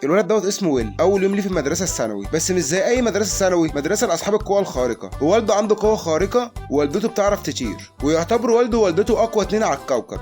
الولد دوت اسمه ويل. اول يوم ليه في المدرسة الثانوي، بس مش زي اي مدرسه ثانوي، مدرسه لاصحاب القوى الخارقة. ووالده عنده قوة خارقة ووالدته بتعرف تطير، ويعتبر والده ووالدته اقوى اتنين على الكوكب.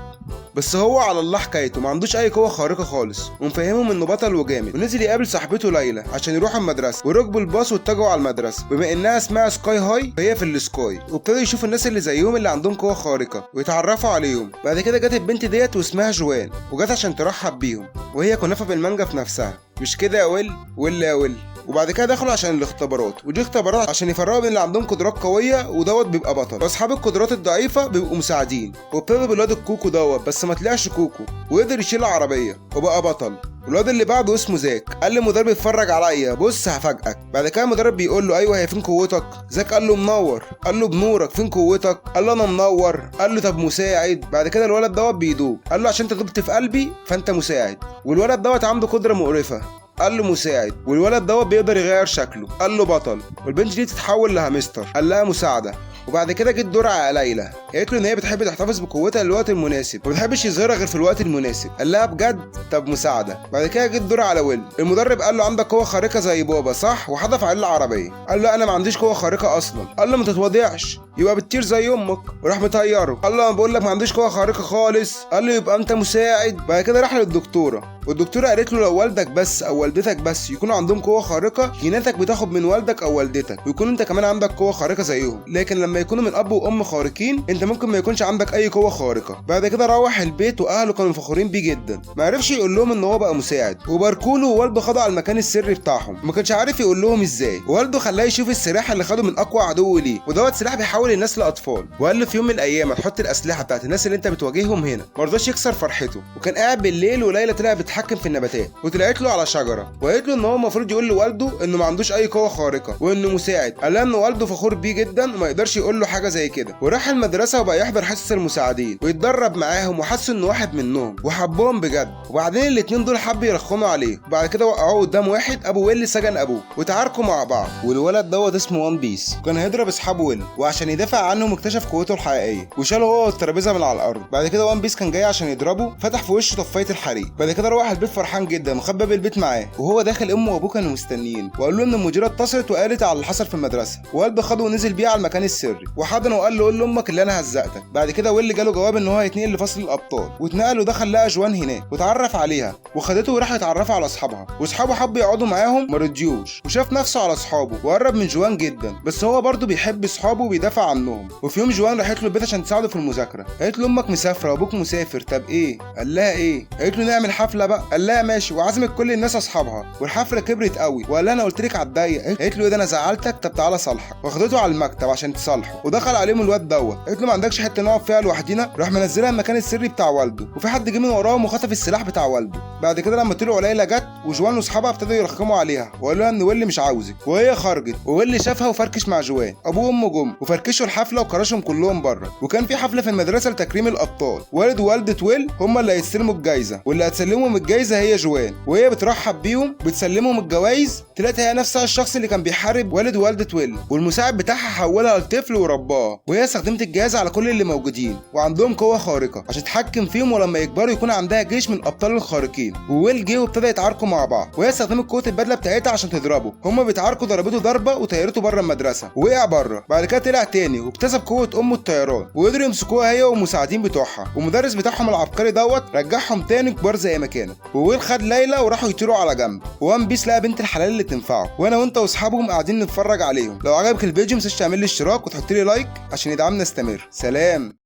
بس هو على الله حكايته، ما عندوش اي قوة خارقة خالص، ومفهمهم انه بطل وجامد. ونزل يقابل صاحبته ليلى عشان يروحوا المدرسة، وركبوا الباص واتجهوا على المدرسة. بما انها اسمها Sky High فهي في ال sky. وابتدوا يشوفوا الناس اللي زيهم اللي عندهم قوة خارقة ويتعرفوا عليهم. بعد كده جت البنت ديت واسمها جوان، وجت عشان ترحب بيهم، وهي كنافه بالمانجا في نفسها، مش كده يا ويل؟ ويل يا ويل. وبعد كده دخلوا عشان الاختبارات، ودي اختبارات عشان يفرقوا بين اللي عندهم قدرات قوية ودوت بيبقى بطل، واصحاب القدرات الضعيفة بيبقوا مساعدين. وابتدوا بالواد الكوكو دوت، بس ما طلعش كوكو وقدر يشيل العربية وبقى بطل. والواد اللي بعده اسمه زاك، قال للمدرب اتفرج عليا، بص هفاجئك. بعد كده المدرب بيقول له ايوه هي فين قوتك؟ زاك قال له منور. قال له بنورك فين قوتك؟ قال له انا منور. قال له طب مساعد. بعد كده الولد دوت بيدوب، قال له عشان انت دبت في قلبي فانت مساعد. والولد دوت عنده قدره مقرفة، قال له مساعد. والولد دوت بيقدر يغير شكله، قال له بطل. والبنت دي تتحول لهامستر، قال لها مساعدة. وبعد كده جه الدور على ليلى، قالت له ان هي بتحب تحتفظ بقوتها للوقت المناسب وما بتحبش يظهرها غير في الوقت المناسب. قال لها بجد؟ طب مساعدة. بعد كده جه الدور على ويل، المدرب قال له عندك قوة خارقة زي بابا صح؟ وحدف عليه العربية. قال له انا ما عنديش قوة خارقة اصلا. قال له ما تتواضعش، يبقى بتطير زي امك. وراح مطيره. قال له انا بقول لك ما عنديش قوة خارقة خالص. قال له يبقى انت مساعد. بعد كده راح للدكتوره، والدكتورة قالت له لو والدك بس او والدتك بس يكونوا عندهم قوة خارقة، جيناتك بتاخد من والدك او والدتك ويكون انت كمان عندك قوة خارقة زيهم، لكن لما يكونوا من اب وام خارقين انت ممكن ما يكونش عندك اي قوة خارقة. بعد كده روح البيت واهله كانوا فخورين بيه جدا، ما عرفش يقول لهم ان هو بقى مساعد، وباركوا له. ووالده خده على المكان السري بتاعهم، ما كانش عارف يقول لهم ازاي. ووالده خلاه يشوف السلاح اللي خده من اقوى عدو ليه، ودوت سلاح بيحول الناس لاطفال. وقال له في يوم من الايام هتحط الاسلحة بتاعت الناس اللي انت بتواجههم هنا. ما رضاش يكسر فرحته، وكان قاعد بالليل وليلى طلعت بتتحكم في النباتات، وطلعت له على شجرة وقالت له ان هو المفروض يقول لوالده انه ما عندوش اي قوة خارقة وانه مساعد. قال لها ان والده فخور بيه جدا وما يقدرش يقول له حاجة زي كده. وراح المدرسة وبقى يحضر حصص المساعدين ويتدرب معاهم، وحس انه واحد منهم وحبهم بجد. وبعدين الاتنين دول حبوا يرخموا عليه، وبعد كده وقعوه قدام واحد ابو ويل سجن ابوه وتعاركوا مع بعض. والولد دوت اسمه وان بيس، كان هيضرب اصحاب ويل، وعشان يدافع عنهم اكتشف قوته الحقيقية وشاله هو والترابيزه من على الارض. بعد كده وان بيس كان جاي عشان يضربه، فتح في وشه طفايه الحريق. بعد كده روح البيت فرحان جدا وخد باب البيت معاه، وهو داخل امه وابوه كانوا مستنيين، وقال له ان المديرة اتصلت وقالت على اللي حصل في المدرسة. ووالده خده ونزل بيه على المكان السري وحضنه وقال له قول لامك اللي انا هزقتك. بعد كده ويل جاله جواب ان هو هيتنقل لفصل الابطال، واتنقل ودخل لقى جوان هناك واتعرف عليها وخدته وراحوا يتعرفوا على اصحابها، واصحابه حبوا يقعدوا معاهم ما رضيوش، وشاف نفسه على اصحابه وقرب من جوان جدا، بس هو برضه بيحب اصحابه وبيدافع عنهم. وفي يوم جوان راحت له البيت عشان تساعده في المذاكرة، قالت له امك مسافرة وابوك مسافر، طب ايه؟ قال لها ايه؟ قالت له نعمل حفلة بقى. قال لها ماشي، وعزمت كل الناس اصحابها، والحفله كبرت قوي. وقال لها انا قلت لك على الضيق. قالت له ايه ده انا زعلتك؟ طب تعالى صالحك. واخدته على المكتب عشان تصالحه، ودخل عليهم الواد دوت. قالت له ما عندكش حتة نقعد فيها لوحدينا؟ راح منزلها المكان السري بتاع والده، وفي حد جه من وراهم وخطف السلاح بتاع والده. بعد كده لما طلعوا ليلى جت، وجوان واصحابها ابتدوا يرخموا عليها وقالوا لها ان ويل مش عاوزك، وهي خرجت وويل شافها وفركش مع جوان. ابوه وامه جم وفركشوا الحفلة وكرشهم كلهم بره. وكان في حفلة في المدرسة لتكريم الابطال، والد ووالده ويل هم اللي هيستلموا الجايزة، واللي هتسلمهم الجايزة هي جوان. وهي بترحب بيهم بتسلمهم الجوائز، طلعت هي نفسها الشخص اللي كان بيحارب والد ووالده ويل، والمساعد بتاعها حولها لطفل ورباه. وهي استخدمت الجهاز على كل اللي موجودين وعندهم قوة خارقة عشان تتحكم فيهم، ولما يكبروا يكون عندها جيش من الابطال الخارقين. وويل جه وابتدى يتعاركوا مع بعض، وهي استخدمت قوة البدلة بتاعتها عشان تضربه. هما بيتعاركوا ضربته ضربه وطيرته بره المدرسة ووقع بره. بعد كده طلع تاني واكتسب قوة امه الطيران، وقدروا يمسكوها هي والمساعدين بتوعها، والمدرس بتاعهم العبقري دوت رجعهم تاني كبار زي ما كانوا. وويل خد ليلى وراحوا يطيروا على جنب، وان بيس لقى بنت الحلال اللي تنفعه. وانا وانت واصحابهم قاعدين نتفرج عليهم. لو عجبك الفيديو متنساش تعمل لي اشتراك وتحط لي like عشان يدعمنا استمر. سلام.